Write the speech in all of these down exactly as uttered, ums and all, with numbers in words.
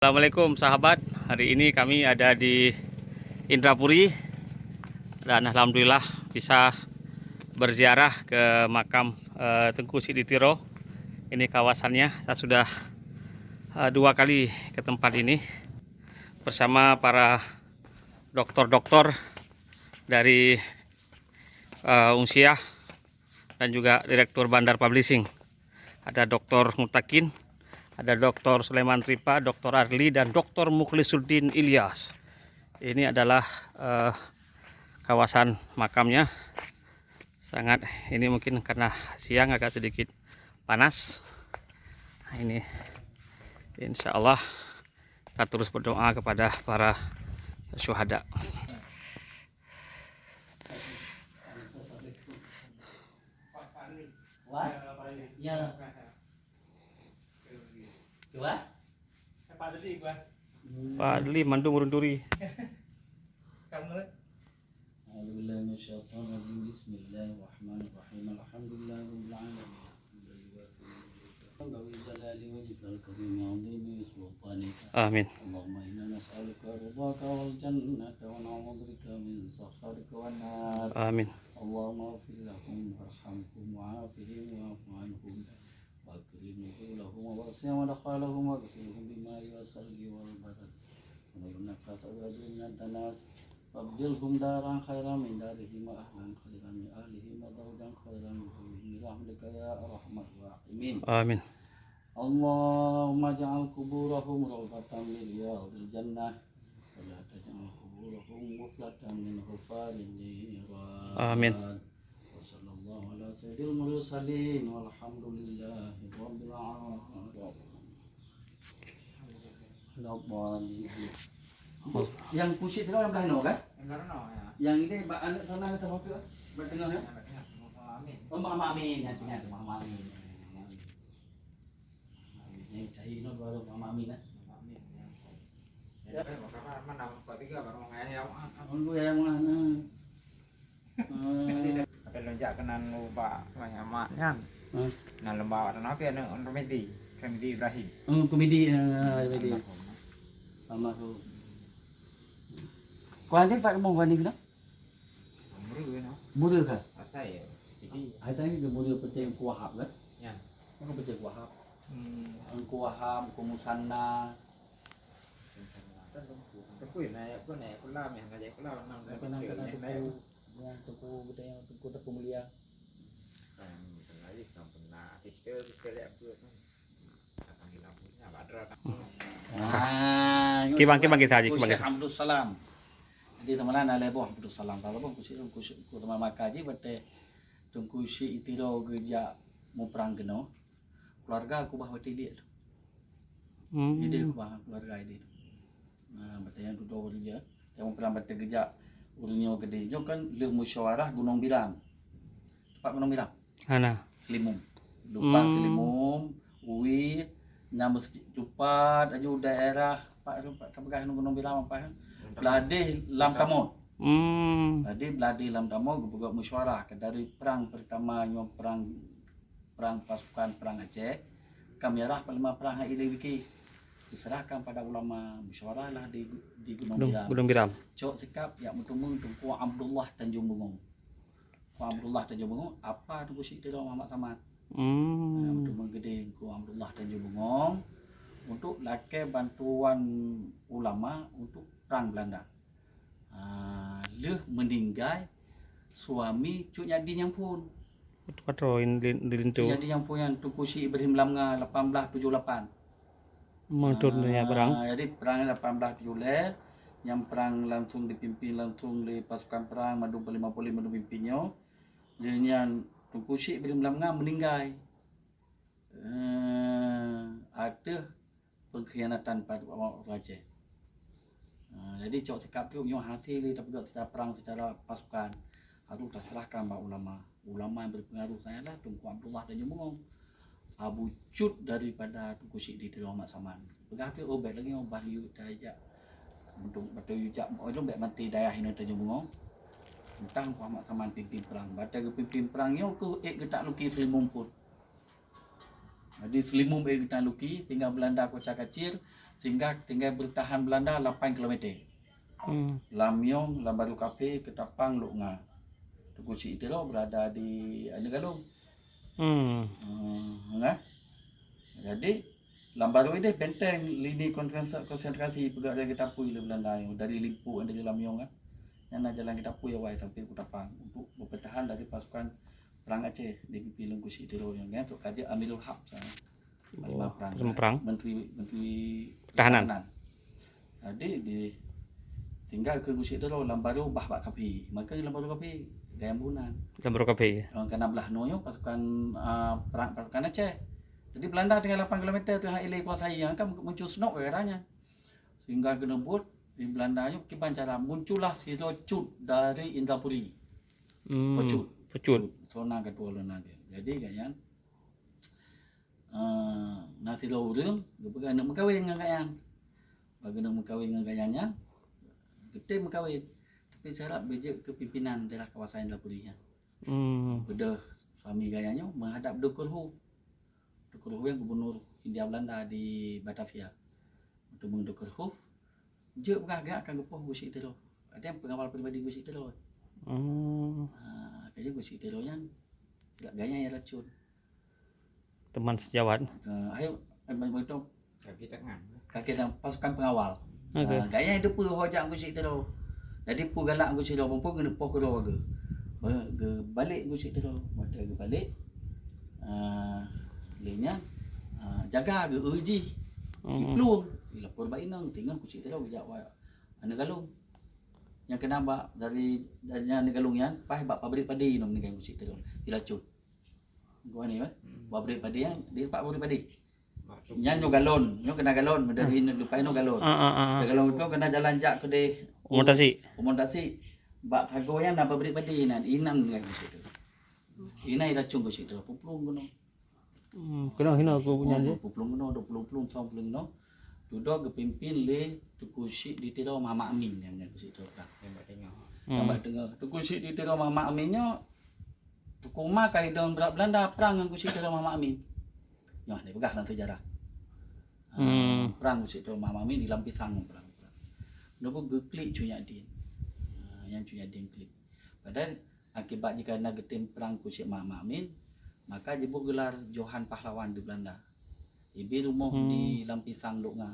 Assalamualaikum sahabat, hari ini kami ada di Indrapuri dan alhamdulillah bisa berziarah ke makam eh, Teungku Chik di Tiro. Ini kawasannya, saya sudah eh, dua kali ke tempat ini bersama para doktor-doktor dari eh, Unsiah dan juga Direktur Bandar Publishing. Ada doktor Mutakin, ada doktor Sulaiman Tripa, doktor Arli, dan doktor Mukhlisuddin Ilyas. Ini adalah eh, kawasan makamnya. Sangat, ini mungkin karena siang agak sedikit panas. Nah, ini insya Allah kita terus berdoa kepada para syuhada. Wah? Ya. Coba? Pak Deli mandum urun duri. Kamu? أعوذ بالله من الشيطان الرجيم. بسم الله الرحمن الرحيم. الحمد لله رب العالمين. ذوي الجلال وجهك الكريم وعظيم سلطانك. آمين. اللهم إنا نسألك رضاك والجنة ونعوذ بك من سخطك والنار. آمين. اللهم اغفر لهم وارحمهم وعافهم واعف عنهم وأكرم نزلهم ووسع مدخلهم واغسلهم بالماء والثلج والبرد. ومن ينقص أجرهم من الدنس فأبدلهم دارا خيرا من دارهم وأهلا خيرا من أهلهم وزوجا خيرا من زوجهم برحمتك يا أرحم الراحمين. آمين. اللهم اجعل قبورهم روضة من رياض الجنة ولا تجعل قبورهم حفرة من حفر النيران. آمين. وصلى الله على سيد المرسلين والحمد لله رب العالمين. Yang kusik tu yang belah no kan? Yang belah no, ya. Yang ini bak aneuk sana sama tu, bak tengah ya? Yang bak tengah, Muhammad Amin. Oh, Muhammad Amin, yang tengah tu Muhammad Amin. Muhammad Amin. Yang cahaya no baru Muhammad Amin, eh. Muhammad Amin, ya. Ya. Ya, baru mana empat tiga baru ngayah yang, ah, ah. Oh, lu yang mana? Hmm. Tapi lôn jak keunan ubak Mak nyan. Hmm. Nan lôn bawa tan api aneuk Rumidi, Rumidi Ibrahim. Hmm, Rumidi, eh, Rumidi. Almarhum. Almarhum. Kau ada tak kamu wani kena? Muru no. Muru kan? Asai ya. Jadi, ada ni ke muru penting kuahap kan? Ya. Apa penting kuahap? Hmm. Kuahap, kumusanna. Tengku na ya pun ya kula meh na ya kula nang. Apa nang kena tengku? Yang tengku gede yang tengku tengku mulia. Kan lagi kan pernah kita kita lihat apa kan. Akan dilabuhnya badra. Ah, kibang kibang kita haji kibang Syekh kita. Abdul Salam. Jadi teman ada leboh Abdul Salam. Kalau pun kusik kusik ku teman maka ji bete tengku Syekh Itiro geujak muprang keunoe. Keluarga aku bah watèe liek tu. Hmm. Jadi aku bah keluarga ini. Nah, batèe nyang dudoe ureueng jih. Nyang muprang batèe geujak ureueng nyoe keudeh. Nyoe kan lheueh musyawarah Gunong Biram. Tepat Gunong Biram? Hana. Selimum. Lupah hmm. Selimum, Uwi, na meuseujid Tupat, aju daerah Pak Rupat tapeugah Gunong Biram apa? Bladeh Lam Tamot. Hmm. Jadi bladeh Lam Tamot geupeugah musyawarah ke dari perang pertama nyoe perang perang pasukan perang Aceh, ka meunyoe panglima perang hai Ilewiki. Diserahkan pada ulama, musyawarah lah di, di Gunong Gunong, Biram. Gunong Biram. Cok sikap jak meuteumèe Teungku Abdullah Tanjung Bungong. Teungku Abdullah Tanjung Bungong, apa Teungku Syik Tiro Muhammad Samad. Hmm. Nah, meuteumèe gede Teungku Abdullah Tanjung Bungong untuk lakèe bantuan ulama untuk perang Belanda. Ah, lheueh meuninggai suami Cut Nyadi nyang phôn. Patroh di linto. Cut Nyadi nyang phôn nyan Teungku Syik Ibrahim Lamnga lapan belas tujoh lapan. Meutot dunia perang. Ah, jadi perang lapan belas tujoh lhèe nyang perang langsung dipimpin langsung lé pasukan perang mandum panglima polisi mandum pimpin nyoe. Lheueh nyan Teungku Syik Ibrahim Lamnga meuninggai. Eh, ateueh pengkhianatan pada awak Aceh. Ha, jadi cok sikap tu nyoe hasil dia tapeugah secara perang secara pasukan. Harus taserahkan bak ulama. Ulama yang berpengaruh sangatlah Teungku Abdullah Tanjung Bungong. Abu cut daripada Teungku Syik di Teungku Ahmad Saman. Peugah tu oh bèk lagi oh bah yuk tajak untuk betul yuk jak oh bèk mati dayah inoe Tanjung Bungong. Entah Teungku Ahmad Saman pimpin perang. Bata geupimpin perang nyoe keuh ék geutak luki Selimum pun. Jadi Selimum ék geutak luki, tinggal Belanda koca kacir, Singgah tinggai bertahan Belanda lapan kilometer. Hmm. Lam Yong, lam Baru Kafe, Ketapang, Lok Nga. Teungku Chik Tiro berada di Aneuk Galong. Hmm. Hmm, kan? Jadi, lam Baru ideh benteng lini konsentra-, konsentrasi peugah dari Tapui lé Belanda nyoe, dari Limpok, dari Lam Yong, kan? Nyan na jalan Tapui awai sampai Ketapang untuk bertahan dari pasukan perang Aceh dipimpin lé Teungku Chik Tiro nyoe, kan? Untuk ka jeuet Amirul Haq sana. Panglima perang. Panglima perang. Menteri, Menteri Pertahanan. Pertahanan. Jadi, di, tinggai keu Teungku Chik Tiro lam Baru bah bak kafe. Maka lam Baru Kafe, gayang bunan. Lam Baru Kafe. Orang kana blah noe nyoe pasukan, ah, perang pasukan Aceh. Jadi Belanda tinggai lapan kilometer teungoh ilée kuasai, nyang kan muncul snop gara-gara nyan. Sehingga keuneuk buet di Belanda nyoe kiban cara muncullah sidroe cut dari Indrapuri. Hmm, Pecut. Pecut. Pecut. Sona ketua lona dia. Jadi gobnyan, eh, na sidroe ureueng geupeugah neuk meukawen ngon gobnyan. Bagi neuk meukawen ngon gobnyan nyan, geutem meukawen. Tapi syarat beujeuet keu pimpinan daerah kawasan Indrapuri nyan. Hmm. Beudôh suami gobnyan nyoe menghadap Doktor Hu. Doktor Hu nyan gubernur Hindia Belanda di Batavia. Untuk Doktor Hu, jeuet peugah gak akan geupoh Teungku Chik Tiro. Ada nyang pengawal pribadi Teungku Chik Tiro. Hmm. Ha, kaya Teungku Chik Tiro nyan, gak gobnyan nyang racun. Teman sejawat. Ha, ayo, ayo, ayo, Kaki tangan. Kaki tangan, pasukan pengawal. Okey. Ha, gobnyan nyang teupeue ho jak Teungku Chik Tiro. Jadi peue galak Teungku Chik Tiro, pun keuneuk poh keudroe geuh. Be-, geubalek Teungku Chik Tiro. Watèe geubalek, ah, lé nyan, ah, jaga geuh, eu jih. Hmm. Iplueng, ilapor bak inong, teungoh Teungku Chik Tiro geujak bak Aneuk Galong. Nyang keunong bak dari, dari Aneuk Galong nyan, paih bak pabrik padi nyoe meuninggai Teungku Chik Tiro. Ilacon. Gua ni, eh? Hmm. Pabrik padi nyan, di tempat pabrik padi. Nyan nyoe galon, nyoe keunong galon, dari, ah, leupah inoe galon. Ah, ah, ah, ah. Dari galon tu keunong jalan jak keudeh Umum Tasik. Umum Tasik. Bak sagoe nyan na pabrik padi nyan, inan meuninggai Teungku Chik Tiro. Inan ilacon Teungku Chik Tiro, peuet plueng keunoe. Hmm, keunong hinoe keu nyan je. Peuet plueng keunoe, dua puluh plueng, tiga puluh keunoe. Dudoe geupimpin lé Teungku Chik di Tiro Muhammad Amin nyang, nyang Teungku Chik Tiro peugah. Nyang bak teungoh. Hmm. Nyang bak teungoh. Teungku Chik di Tiro Muhammad Amin nyoe, Teungku Ma ka idong brat Belanda perang ngon Teungku Chik Tiro Muhammad Amin. Nyoe, neupeugah lam sejarah. Ah, hmm. Perang Teungku Chik Tiro Muhammad Amin di Lam Pisang perang. Nyoe pun geuklik Cut Nyak Dien. Ah, nyang Cut Nyak Dien klik. Padahal akibat jih kareuna geutem prang Teungku Chik Muhammad Amin, maka jiboh geular Johan Pahlawan di Belanda. Ibi rumoh, hmm, di Lam Pisang Lok Nga,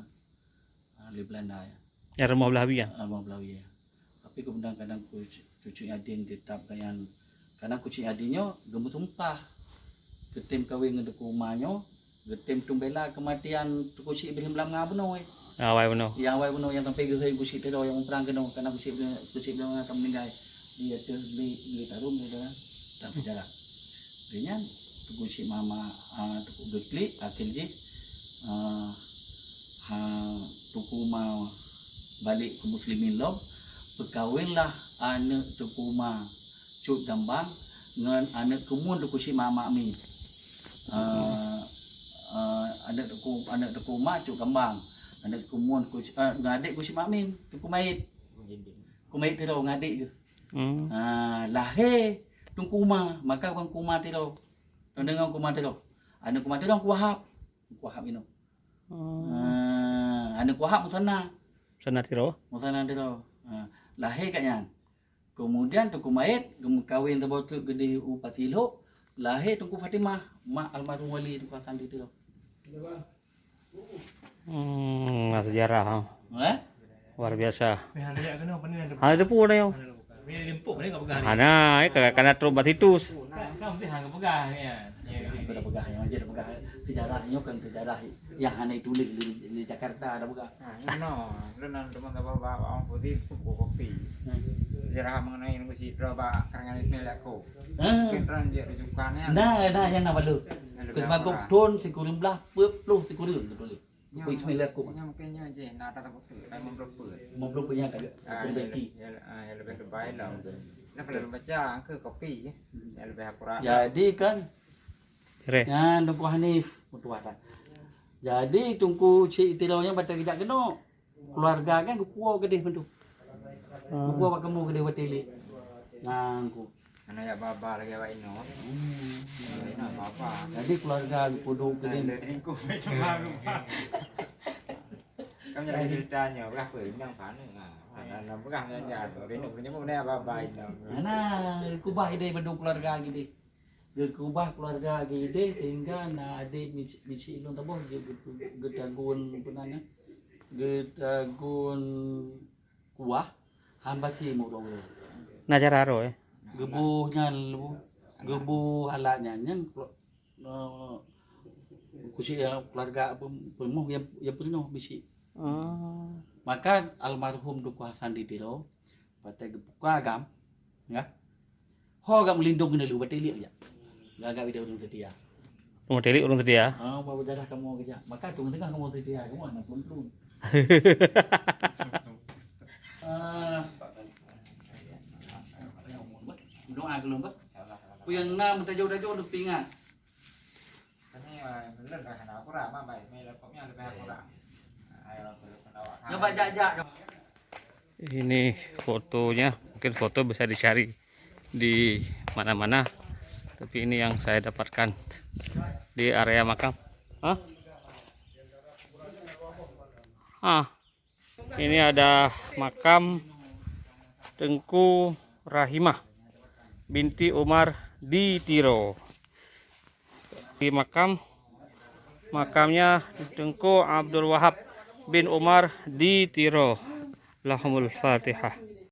ah, lé Belanda, ya. Ya, rumoh Beulawi, ya? Ah, rumoh Beulawi, ya. Tapi kemudian kadang Teungku Cut Nyak Dien geutap gobnyan, kadang Teungku Cut Nyak Dien nyoe geumeusumpah geutem kawen ngon Teungku Ma nyoe, geutem teumbela keumatian Teungku Chik Ibrahim Lam Nga bunoe. Awai bunoe. Nyang awai bunoe nyang sampai geuhôi Teungku Chik Tiro nyang muprang keunoe, karena Teungku Chik Ibrahim, Teungku Chik Ibrahim Lam Nga ka meuninggai di ateueh Bli, Bli Tarum di dalam kitab sejarah. Lheueh nyan Teungku Chik Muhammad, ah, Teungku geuklik akhé jih, ah, ha, Teungku Ma balek keu muslimin lom, peukawenlah aneuk Teungku Ma Cut Gambang ngon aneuk keumuen Teungku Chik Muhammad Amin. Ah, ah, aneuk Teungku, aneuk Teungku Ma Cut Gambang, aneuk keumuen Teungku Chik, ah, ngon adék Teungku Chik Muhammad Amin, Teungku Mayét. Teungku Mayét Tiro ngon adék geuh. Hmm. Ah, lahé Teungku Ma, maka ban Teungku Ma Tiro. Teudeungoe Teungku Ma Tiro. Aneuk Teungku Ma Tiro Teungku Wahab. Teungku Wahab inoe. Hmm. Ah, aneuk Teungku Wahab Musanna. Musanna Tiro. Musanna Tiro. Ah, lahé gobnyan. Kemudian Teungku Mayét geumeukawen saboh teuk geudeh u Pasilhok, lahé Teungku Fatimah, mak almarhum Wali Teungku Hasan di Tiro. Hmm, na sejarah, ha. Eh? Luar biasa. Hana teupeu dah nyoe. Hana, eh, ka, ka na trok bak situs. Dah peugah, nyang jeuet peugah sejarah nyoe kan sejarah nyang hana tuléh di, di Jakarta dah peugah. Ha, nyoe, lôn nan teuma tabah bak Bang Fauzi buku kopi. Hmm. Sejarah mengenai Teungku Chik Tiro bak karangan Ismail Yaakub. Ah. Mungkin tron je rujukan nyan. Nah, nah, nyang na balu. Nyang leubeh akurat. Keuseumagoe thon sikureueng blaih peuet ploh sikureueng teutuléh. Nyan, Ismail Yaakub. Nyan mungkin nyan jih, na ata takut tu, limong ploh peuet. Limong ploh peuet nyan ka, ah, perbaiki. Ya, ya, ah, ya, leubeh terbaik lah. Nah, kalau baca ke kopi, ya. Hmm. Ya, leubeh akurat. Jadi kan, nyan Teungku Hanif, mutuah dah. Jadi Teungku Chik Tiro nyan batai geujak keunoe. Keuluwarga kan geupuwoe keudeh mantong. Hmm. Geupuwoe bak kamoe keudeh watèe lé. Nyan ku. Aneuk jak baba lagèe awak inoe. Hmm. Awak inoe baba. Jadi keuluwarga geupeudong keudeh. Nah, dari ku macam mana? Kamu jadi cerita nyoe, berapa? Inong paneuk, ha. Ada, ada berapa yang jatuh? Rindu punya mana apa-apa inong. Nah, kubah idéh bandum keluarga gini. Geukubah keluarga gini, sehingga na adik misi, misi ilong taboh, ge-, ge-, geutagun, apa namanya? Geutagun kuah, hamba si murong. Na cara roh, eh? Geubôh nyan lu, geubôh alat nyan, nyan, eh, kucing, eh, keluarga pem-, pemoh yang, yang penuh bisi. Oh. Maka almarhum Teungku Hasan di Tiro, patai geupuka agam, ya. Ho agam lindung kena lu, batai liak jak. Gagak bidang ureueng setia. Ureueng telik, ureueng setia. Ah, bawa darah kamu kerja. Maka tu tengah kamu setia, kamu anak pelun-pelun. Ah, doa belum, bah? Yang enam, tajau-tajau, udah pingat. Nyoba jak-jak. Ini fotonya, mungkin foto bisa dicari di mana-mana, tapi ini yang saya dapatkan di area makam. Hah? Ah, ini ada makam Tengku Rahimah binti Umar di Tiro. Di makam, makamnya Tengku Abdul Wahab bin Umar di Tiro. Lahumul Fatihah.